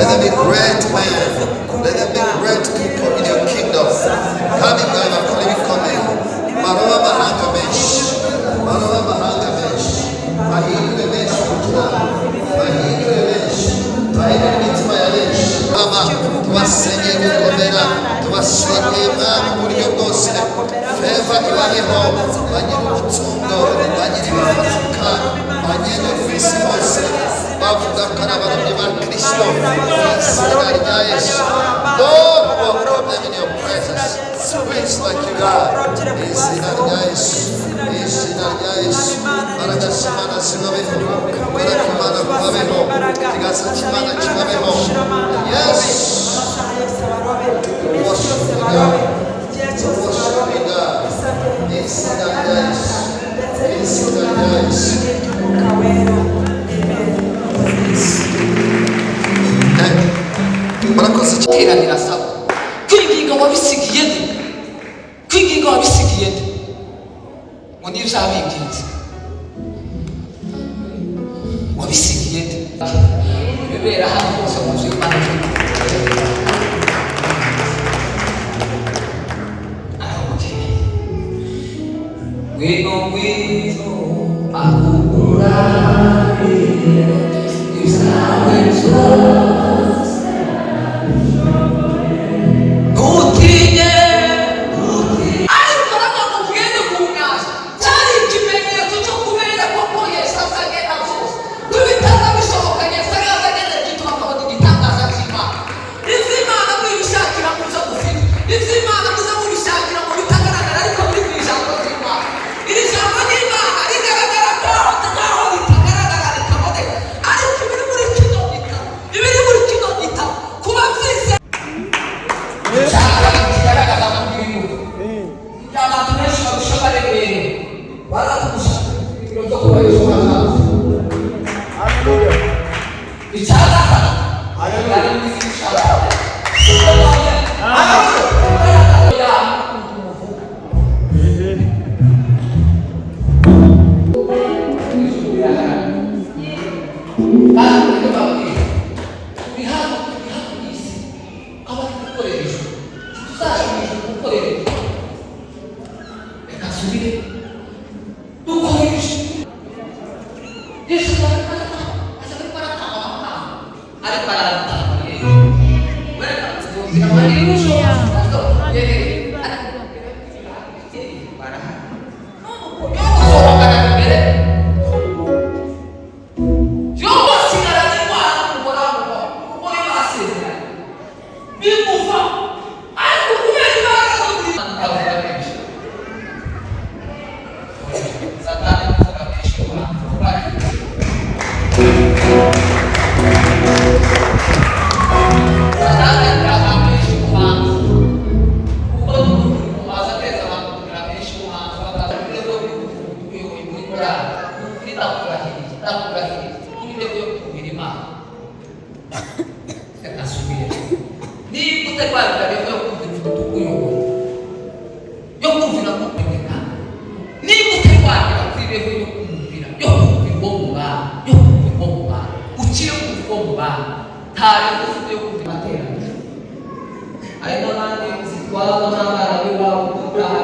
Let them be great men. Let them be great people in your kingdom. Kandi bwawe bakora ibikomeye, baroba amahanga menshi, baroba amahanga menshi, bahindure benshi kugira, bahindure benshi, bahindure imitima ya benshi. Mama, tubasengeye gukomera, tubasengeye, Mwami, mu buryo bwose. Favor ibabeho, bagire umutungo, bagire ibifatika, bagende ku isi hose bavuga ko ari abarobyi ba Kristo, mu izina rya Yesu. Lord, welcome them in your presence. Who is like you, God? Mu izina rya Yesu, mu izina rya Yesu. Imbaraga z'Imana zibabeho, imbaraga Imana kubabeho, ikiganza cy'Imana kibabeho. Yes. Worship you, God. Worship you, God. Mu izina rya Yesu, mu izina rya Yesu. Ry'umwuka wera, amen. Murakoze cyane. Teranira saba kwinginga wabisigiye nde? Kwinginga wabisigiye nde? Ngo niyo uzabinginze, wabisigiye nde? Ibibera hano hose mu nzu y'Imana. Okay. Ngwino, ngwino akugurarire ibyawe byose. Ntutinye, ntutinye. Ariko aravuga ngo tugende ku nyanja. Cyari ikimenyetso cyo kubera ko Yesu azagenda byose tubitaza bishoboka. Yesu araza agenda, gituma akabona igitangaza cy'Imana. Iby'Imana mwibishakira mu byo mufite, iby'Imana muze mubishakira mu bitagaragara, ariko biri mu ijambo ry'Imana. Iri jambo ry'Imana rigaragara nkaho ritagaragara, ritaboneka, ariko ibiri muri kino gitabo, ibiri muri kino gitabo kuba byise cyane kigaragaza ko biri. Abantu benshi barusha baremereye barakurusha ibiro byo kuba ejo hazaza. Icya gatatu ari mwigisha ya umuvuga. Ijuru rirahari. Kandi reka mbabwire, turi hano, turi hano mu isi nk'abari gukorera ijuru. Ntituzaja mu ijuru gukorera ijuru. Reka nsubire, dukorera ijuru. Yesu ariko aratanga amafaranga, ariko aratanga. Haleluya. Gusohokana imbere yo basigarana indwara n'umugore w'umugore basezeranye bimuva, ariko kubera imbaraga zo muri avuga menshi, Satani kuvuga menshi ku bantu bari. Satani agira abantu benshi ku bantu, kuko aza ateza abantu kugira benshi ku bantu bakaza kuri rwo uyoboye muri korali. Kuri ndakurahiriye, ndakurahiriye kuri rwo yo kumvira Imana. Reka nsubire, niba utarwara rero yo kumvira umuntu ukuyoboye, yo kumvira kumeneka, niba utari wagera kuri level yo kumvira, yo kumvira uwo mubana, yo kumvira uwo mubana, ukire kumva uwo mubana, nta level ufite yo kumvira amateraniro. Hari n'abandi zitwarwa n'abana b'iwabo gutaha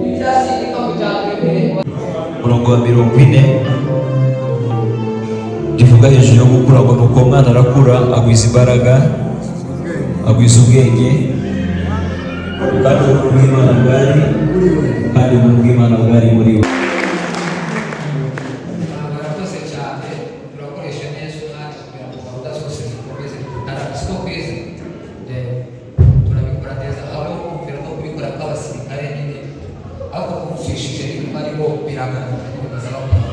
ibyasindika kugira ngo bemere. Umurongo wa 40 rivuga hejuru yo gukura ngo: "Nuko umwana arakura, agwiza imbaraga, agwiza ubwenge, kandi ubuntu bw'Imana bwari, kandi ubuntu bw'Imana bwari muri we." Barakoze cyane. Turakoresha neza umwanya kugira ngo gahunda zose zikomeze dutarame, siko kwiza. Turabikora neza, aho kumvira no kubikora kw'abasirikare nyine, ariko kumvishije niba aribo biragaruka nyine baza bakora.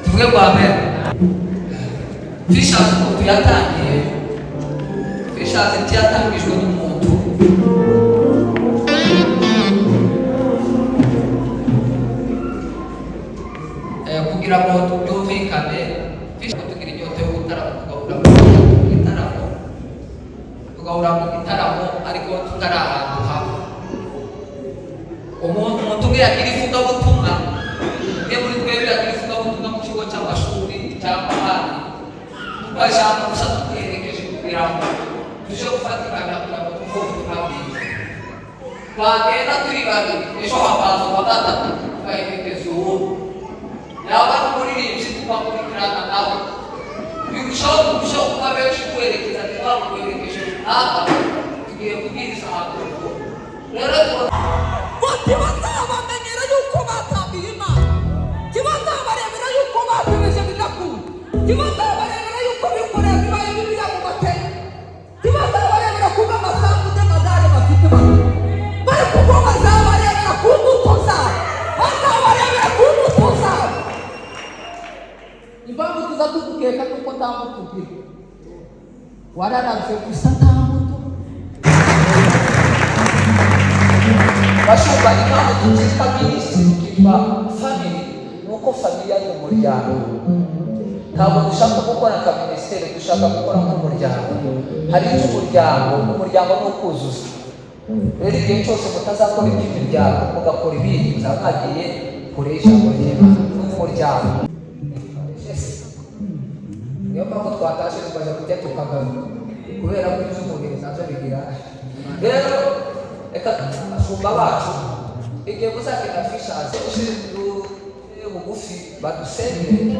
Tuvuge kwa mbere, Fishers ukuntu yatangiye. Fishers ntiyatangijwe n'umuntu. Kugira ngo byumvikane, Fishers tugira inyota yo gutarama, tugahura mu gitaramo, tugahura mu gitaramo, ariko tutari ahantu hamwe. Umuntu umwe yagira ivugabutumwa, umwe muri twebwe yagira ivugabutumwa mu kigo cy'amashuri cyangwa ahandi. Tukajyana gusa tuguherekeje kugira ngo tuje gufatikanya kugira ngo twumve ubutumwa bwiza. Twagenda turi babiri, ejo hakaza uwa gatatu, tugaherekeza uwundi. Yaba ari umuririmbyi, tugakurikirana nawe. Birushaho kurushaho kuba benshi guherekeza, ntitwamuherekeje runaka, tugiye kubwiriza ahantu runaka. Rero tuba Ngo ntibazabamenyera yuko batambiye Imana, ntibazabarebera yuko batebeje bidakunda, ntibazabarebera yuko bikoreye bibaye bibiliya mu mateka, ntibazabarebera ku bw'amasambu n'amagare bafite bafite, ariko ubwo bazabarebera ku mbuto zabo, bazabarebera ku mbuto zabo. Impamvu tuza tugukeka nuko nta mbuto ugira, wararavye gusa, nta mbuto. Bashumba, impamvu tutitwa ministry, tukitwa family, ni uko famille ari umuryango. Ntabwo dushaka gukora nka minisiteri, dushaka gukora nk'umuryango. Hari icyo umuryango, umuryango ni ukuzuza. Rero igihe cyose mutazakora iby'imiryango, mugakora ibindi, muzaba mwagiye kure y'ijambo ry'Imana n'umuryango. Niyo mpamvu twatashe, tukajya kurya, tukagaruka, kubera ko iby'umubiri nabyo bigira. Rero reka abashumba bacu, igihe muzagenda fishazi bugufi, badusengere.